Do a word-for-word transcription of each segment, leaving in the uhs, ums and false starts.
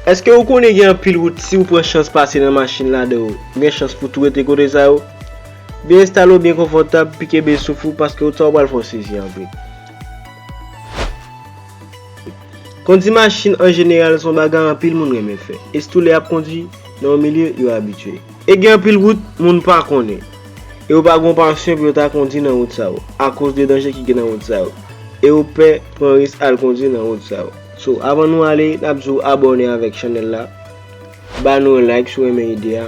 Èske ou konnen gen anpil wout, si ou pran chans pase nan machin ladan yo, ou gen chans pou tou rete kote sa yo? Byen enstale w byen konfòtab, pi kenbe souf ou, paske wout sa yo pral fè w sezi anpil. Kondi machin an jeneral se yon bagay anpil moun renmen fè, e sitou lè y ap kondi nan yon milye yo abitye. E gen anpil wout moun pa konnen, e yo pa gen yon pasyon pou yo ta kondi nan wout sa yo, akoz de danje ki gen nan wout sa yo, e yo pè pran risk al kondi nan wout sa yo. So, avan nou ale, n ap di w abòne avèk chanèl la, ba nou yon like si w renmen ide a.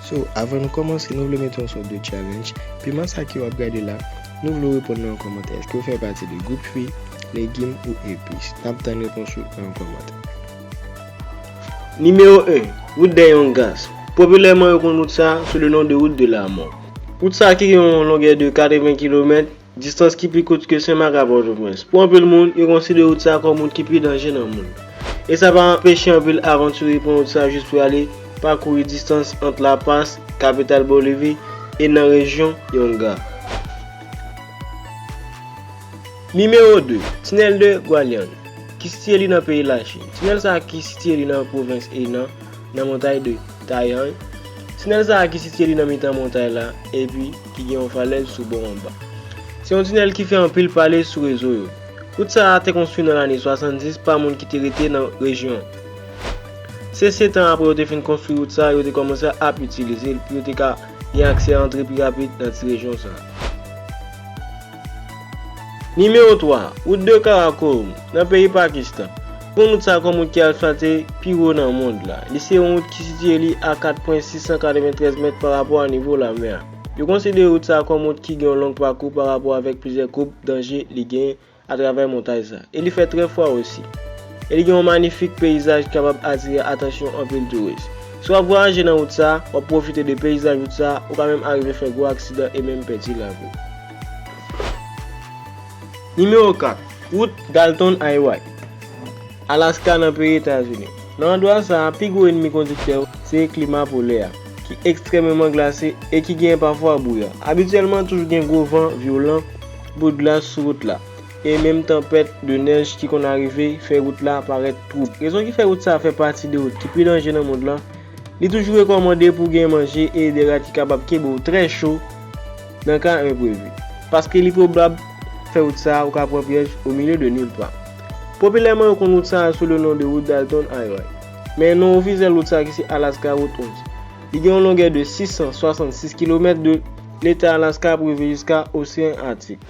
So, avan nou kòmanse, nou vle mete yon sòt de challenge. Piman sa ke w ap gade la, nou vle w reponn nan yon kòmantè. Èske w fè pati de gwoup fwi, legim ou epis? N ap tann repons ou nan yon kòmantè. Nimewo en, wout dè Yongas. Popilèman, yo konn wout sa sou le non de wout de la mò. Wout sa ki gen yon longè de katreven kilomèt, distans ki pi kout ke Senmak a Pòtoprens. Pou anpil moun, yo konsidere wout sa kòm wout ki pi danje nan mond. E sa pa anpeche anpil avantire pran wout sa jis pou ale pakouri distans ant Lapas, kapital Bolivi, e nan rejyon Yonga. Nimewo de, Tinèl de Gualian, ki sitiye li nan peyi Lachin. Tinèl sa a ki sitiye li nan pwovens Henan, nan montay de Taiyang. Tinèl sa a ki sitiye li nan mitan montay la, epi ki gen yon falèz sou bò anba. Se yon tinèl ki fè anpil pale sou rezo yo. Wout sa a te konstwi nan lane swasanndis pa moun ki te rete nan rejyon an. Se sèt an apre yo te fin konstwi wout sa a, yo te kòmanse ap itilize l pou yo te ka gen aksè antre pi rapid nan ti rejyon sa a. Nimewo twa, wout de Karakorum, nan peyi Pakistan. Konn wout sa a kòm wout ki asfalte pi wo nan mond la. Li se yon wout ki sitiye li a kat pwen sis san katreventrèz mèt pa rapò a nivo lamè a. Yo konsidere wout sa a kòm wout ki gen yon long pakou pa rapò avèk plizyè koub danje li genyen atravè montay sa. E li fè trè fwa osi. E li gen yon manifik peyizaj ki kapab atire atansyon anpil touris. Si w ap vwayaje nan wout sa, w ap pwofite de peyizaj wout sa, ou ka menm arive fè gwo aksidan e menm pèdi lavi w. Nimewo kat, wout Dalton Highway, Alaska nan peyi Etazini. Nan andwa sa a, pi gwo enmi kondiktè yo se klima polè a, ki ekstrèmeman glase e ki genyen pafwa bwouya. Abityèlman, toujou gen gwo van vyolan, bout glas sou wout la, e menm tanpèt de nèj ki konn arive fè wout la parèt twouble. Rezon ki fè wout sa a fè pati de wout ki pi danje nan mond lan, li toujou rekòmande pou w gen manje e de rad ki kapab kenbe w trè cho nan ka enprevi, paske li pwobab fè wout sa a ou ka pran pyèj o milye de nil pa. Popilèman, yo konn wout sa a sou le non de wout Dalton Highway. Men non ofisyèl wout sa a ki se Alaska Route onz. Li gen yon longè de sis san swasann sis kilomèt de leta Alaska pou rive jiska Oseyan Atik.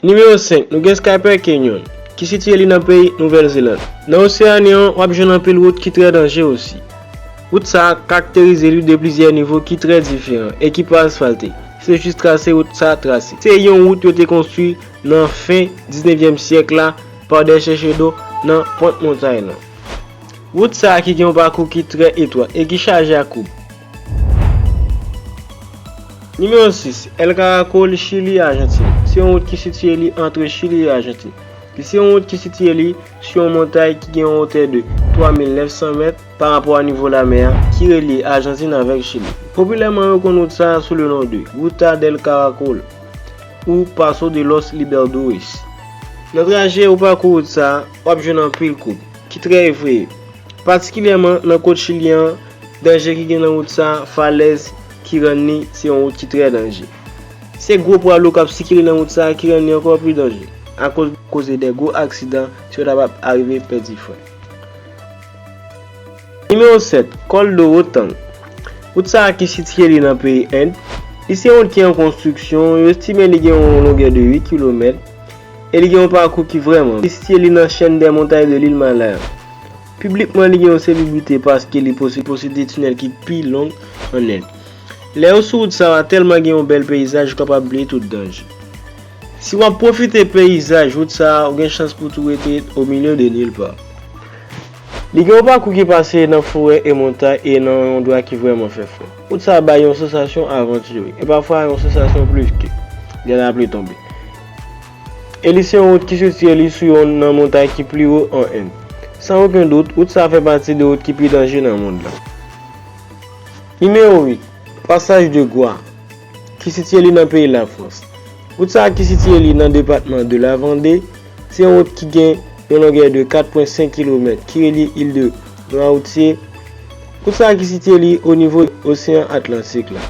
Nimewo senk, nou gen Skyper Canyon, ki sitiye li nan peyi Nouvèl Zeland. Nan Oseani an, w ap jwenn anpil wout ki trè danje osi. Wout sa a karakterize li de plizyè nivo ki trè diferan e ki pa asfalte. Se jis trase wout sa a trase. Se yon wout yo te konstwi nan fen diznevyèm syèk la pa de chèchedò nan pwent montay lan. Wout sa a ki gen yon pakou ki trè etwat e ki chaje ak koub. Nimewo sis, El Caracol, Chili, Ajantin. Se yon wout ki sitiye li antre Chili e Ajantin. Li se yon wout ki sitiye li sou yon montay ki gen yon wotè de twa mil nèf san mèt pa rapò a nivo lamè a, ki relye Ajantin avèk Chili. Popilèman, yo konn wout sa a sou le non de Ruta del Caracol ou Paso de los Libertadores. Nan trajè ou pakou wout sa a, w ap jwenn anpil koub ki trè efreye, patikilyèman nan kot Chili an. Danje ki gen nan wout sa a, falèz ki rann li se yon wout ki trè danje. Se gwo pwa lou k ap sikile nan wout sa a ki rann li ankò pi danje, akoz koze de gwo aksidan si yo ta p ap arive pèdi fren. Nimewo sèt, Col de Rotang. Wout sa a ki sitiye li nan peyi End, li se yon wout ki an konstriksyon, yo estime li gen yon longè de uit kilomèt, e li gen yon pakou ki vrèman. Li sitiye li nan chèn dè montay de lil Malay. Piblikman, li gen yon selebrite paske li pose-, posede tinèl ki pi long an End. Lè ou sou wout sa a, tèlman gen yon bèl peyizaj, ou kapab bliye tout danje. Si w ap pwofite peyizaj wout sa a, ou gen chans pou tou rete o milye de nil pa. Li gen yon pakou ki pase nan forè e montay e nan yon endwa ki vrèman fè fre. Wout sa a bay yon sansasyon avantire e pafwa yon sansasyon plis ke lè lapli tonbe. E li se yon wout ki sitiye li sou yonn nan montay ki pi wo an End. San okenn dout, wout sa a fè pati de wout ki pi danje nan mond lan. Nimewo uit, Passage de Goix, ki sitiye li nan peyi Lafrans. Wout sa a ki sitiye li nan depatman de la Vendée, Se yon wout ki gen yon longè de kat pwen senk kilomèt ki relye il de Noirmoutier. Wout sa a ki sitiye li o nivo Oseyan Atlantik la.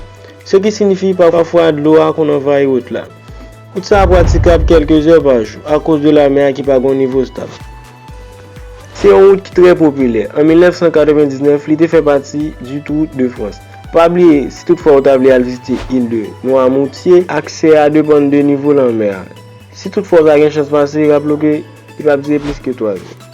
Se ki siyifi pafwa dlo a konn anvayi wout la. Wout sa a pratikab kèlke zè pa jou akoz de lamè a ki pa gen yon nivo stab. Se yon wout ki trè popilè. An mil nèf san katrevendiznèf, li te fè pati du Tour de France. Pa bliye, si toutfwa ou ta vle al vizite il de Noirmoutier, aksè a depann de nivo lanmè a. Si toutfwa ou ta gen chans pase, raple w ke li p ap dire plis ke twa jou.